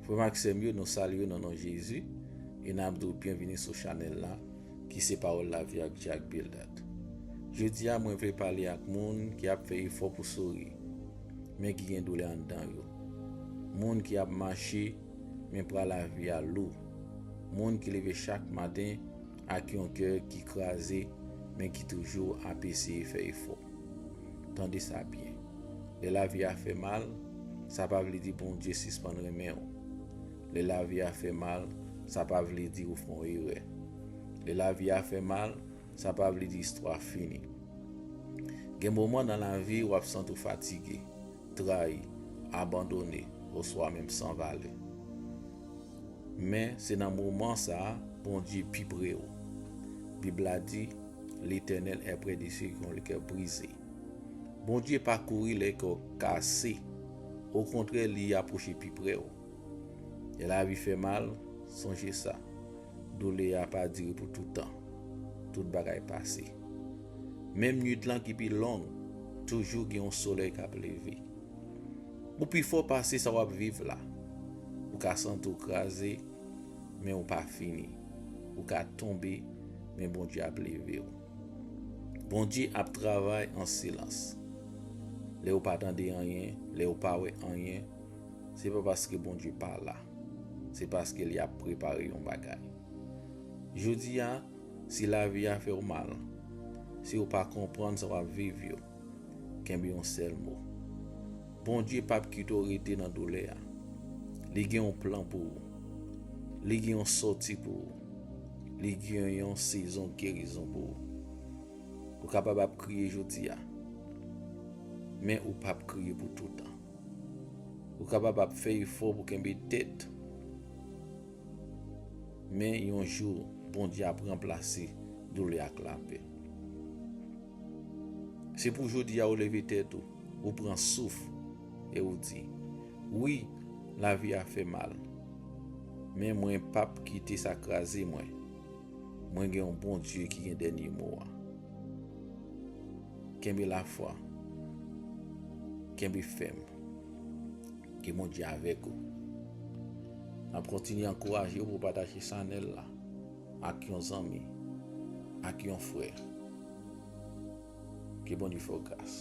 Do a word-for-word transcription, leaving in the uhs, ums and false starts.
Frè m ak sè m yo, nou salye w nan non Jezi e n ap di w byenvini sou chanèl la ki se Pawòl Lavi ak Jack Bildad. Jodi a, mwen vle pale ak moun ki ap fè efò pou souri, men ki gen doulè anndan yo. Moun ki ap mache, men bra lavi a lou. Moun ki leve chak maten ak yon kè ki kraze, men ki toujou ap eseye fè efò. Tande sa byen. Lè lavi a fè mal, sa pa vle di Bondye sispann renmen w. Lè lavi a fè mal, sa pa vle di ou fè yon erè. Lè lavi a fè mal, sa pa vle di istwa fini. Gen moman nan lavi w ap santi w fatige, trayi, abandone, oswa menm san valè. Men se nan moman sa a Bondye pi pre w. Bib la di, L'Éternel est près de ceux qui ont le cœur brisé. Bondye pa kouri lè kè w kase. Okontrè, li apwoche pi pre w. Lè lavi fè mal, sonje sa. Doulè a pa dire pou toutan. Tout bagay pase. Menm nuit lan ki pi long, toujou gen yon solèy k ap leve. Ou pi fò pase sa w ap viv la. Ou ka santi w kraze, men ou pa fini. Ou ka tonbe, men Bondye ap leve w. Bondye ap travay an silans. Lè ou pa tande anyen, lè ou pa wè anyen, se pa paske Bondye pa la. Se paske li ap prepare yon bagay. Jodi a, si lavi a fè w mal, si ou pa konprann sa w ap viv yo, kenbe yon sèl mo. Bondye p ap kite w rete nan doulè a. Li gen yon plan pou ou. Li gen yon sòti pou ou. Li gen yon sezon gerizon pou ou. Ou kapab ap kriye jodi a, men ou p ap kriye pou toutan. Ou kapab ap fè efò pou kenbe tèt, men yon jou, Bondye ap ranplase doulè ak lapè. Se pou jodi a ou leve tèt ou, ou pran souf, e ou di, wi, lavi a fè mal, men mwen p ap kite sa kraze mwen. Mwen gen yon Bondye ki gen dènye mo a. Kenbe lafwa. Kenbe fèm. Ke Bondye avèk ou. N ap kontinye ankouraje w pou w pataje chanèl la ak yon zanmi, ak yon frè. Ke Bondye fè w gras.